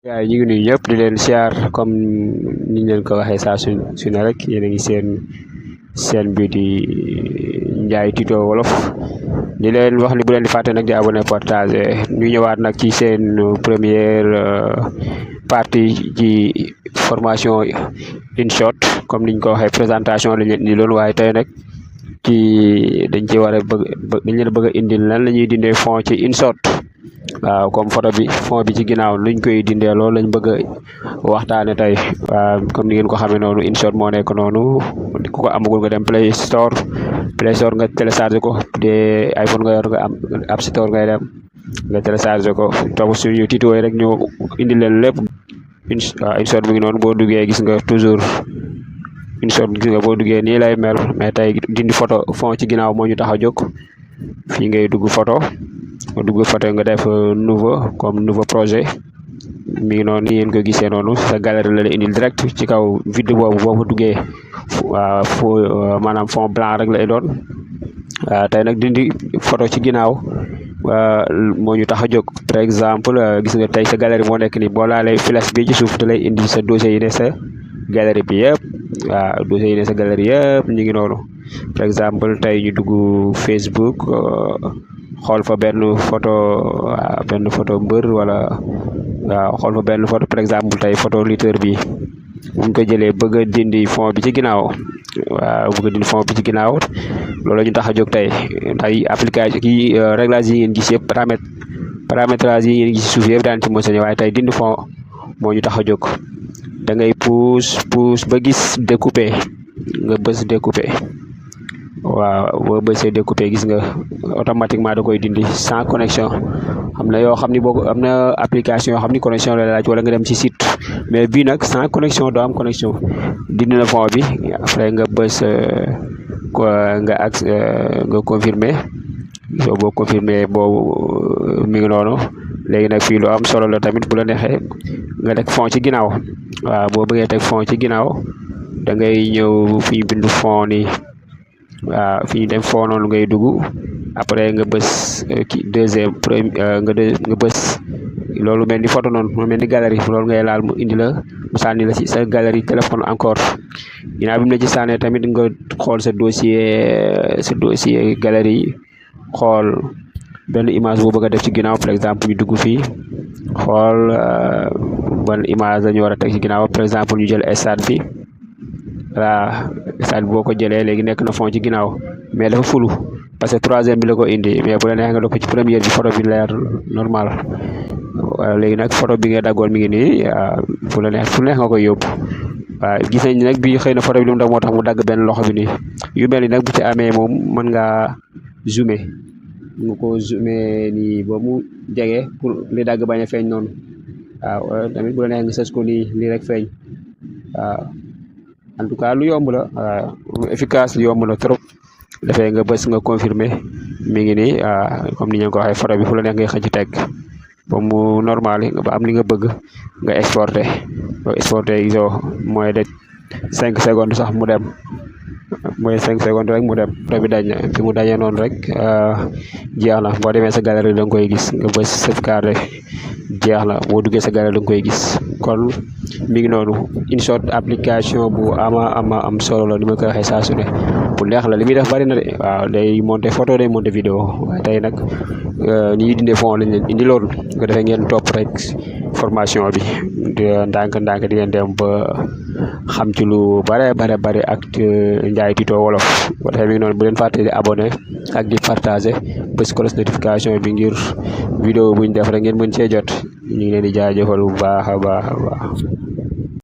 gaay ñu ngi nuyu ñëpp di leen siyaar comme niñ leen ko waxee saa su ne rek yéen a ngi seen bi di Ndiaye Tuto Wolof di leen wax ni bu leen di fàtte nag di abonné partager ñu ñëwaat nag ci seen première partie ci formation InShot comme niñ ko waxee présentation lañ leen indi loolu waaye tey nag ci dañ ci war a dañ leen bëgg a indil lan la ñuy dindee fond ci InShot. waaw comme photo bi fond bi ci ginnaaw luñ koy dindee loolu lañ bëgg a waxtaane tey waaw comme ni ngeen ko xamee noonu InShot moo nekk noonu ku ko amagul nga dem Play Store nga téléchargé ko de iPhone nga yor nga am App Store ngay dem nga téléchargé ko topp suñu tuto yi rek ñu indi leen lépp InShot mi ngi noonu boo duggee gis nga toujours InShot gis nga boo duggee nii lay mel mais tey dindi photo fond ci ginnaaw moo ñu tax a jóg fii ngay dugg photo nga def nouveau projet mi ngi noonu ni ngeen ko gisee noonu sa galerie la indil direct ci kaw vide boobu boo fa duggee maanaam fond blanc rek lay doon tey nag dindi photo ci ginnaaw moo ñu tax a jóg par exemple gis nga tey sa galerie moo nekk nii boo laalee flèche bi ci suuf da lay indi sa dossier yi ne sa galerie bi yëpp dossier yi ne sa galerie yëpp ñu ngi noonu par exemple tey ñu dugg Facebook xool fa benn photo mbër wala waaw xool fa benn photo par exemple tey photo lutteur bi buñ ko jëlee bëgg a dindi fond bi ci ginnaaw loolu ñu tax a jóg tey application réglage yi ngeen gis yëpp paramétrage yi ngeen gis suuf yëpp daan ci mos a ñëw waaye tey dindi fond moo ñu tax a jóg da ngay pousse ba gis découpé nga bës découpé waaw boo bësee découpé gis nga automatiquement da koy dindi sans connexion am na yoo xam ni boo am na application yoo xam ni connexion la laaj wala nga dem ci site mais bii nag sans connexion doo am connexion dindi na fond bi après nga bës nga confirmer boo confirmer boobu mi ngi noonu léegi nag fii lu am solo la tamit bu la neexee nga teg fond ci ginnaaw waaw boo bëggee teg fond ci ginnaaw da ngay ñëw fi ñu bind fond nii waaw fi ñu dem fond noonu ngay dugg après nga bës nga bës loolu mel ni photo noonu mu mel ni galerie loolu ngay laal mu indi la mu sànni la ci sa galerie téléphone encore ginnaaw bi mu la ci sànnee tamit nga xool sa dossier galerie yi xool benn image boo bëgg a def ci ginnaaw par exemple ñu dugg fii xool ban image la ñu war a teg ci ginnaaw par exemple ñu jël stade bi voilà stade boo ko jëlee léegi nekk na fond ci ginnaaw mais dafa fulu parce que troisième bi la ko indi mais bu la neex nga def ko ci première bi photo bi leer normal léegi nag photo bi nga daggoon mi ngi nii fu neex nga koy yóbbu waaw gis nañ nag bi xëy na photo bi lu mu dagg moo tax mu dagg benn loxo bi nii yu mel ni nag bu ci amee moom mën ngaa zoomer nii ba mu jege pour li dagg bañ a feeñ noonu waaw tamit bu la neex nga sës ko nii lii rek feeñ waaw en tout cas lu yomb la lu efficace lu yomb la trop dafay nga bës nga confirmer mi ngi nii comme ni ñu ko waxee photo bi fu la neex ngay xëcc teg ba mu normal ba am li nga bëgg nga exporté iso moins de 5 secondes sax mu dem rek mu dem photo bi dañ na fi mu dañee noonu rek jeex na boo demee sa galerie da nga koy gis nga bës sauvegarder jeex na boo duggee sa galerie da nga koy gis kon mi ngi noonu InShot application bu am solo la ni ma ko waxee saa su ne bu neex la li muy def bari na de waaw day monter photo day monter vidéo waaye tey nag ni ñuy dindee fond lañ leen indi loolu nga defee ngeen topp rek formation bi ndànk di ngeen dem ba xam ci lu bare ak Ndiaye Tuto Wolof ba defee mi ngi noonu bu leen fàtte di abonné ak di partager bés cloche notification bi ngir vidéo buñ def rek ngeen mën cee jot ñu ngi leen di jaajëfal bu baax a baax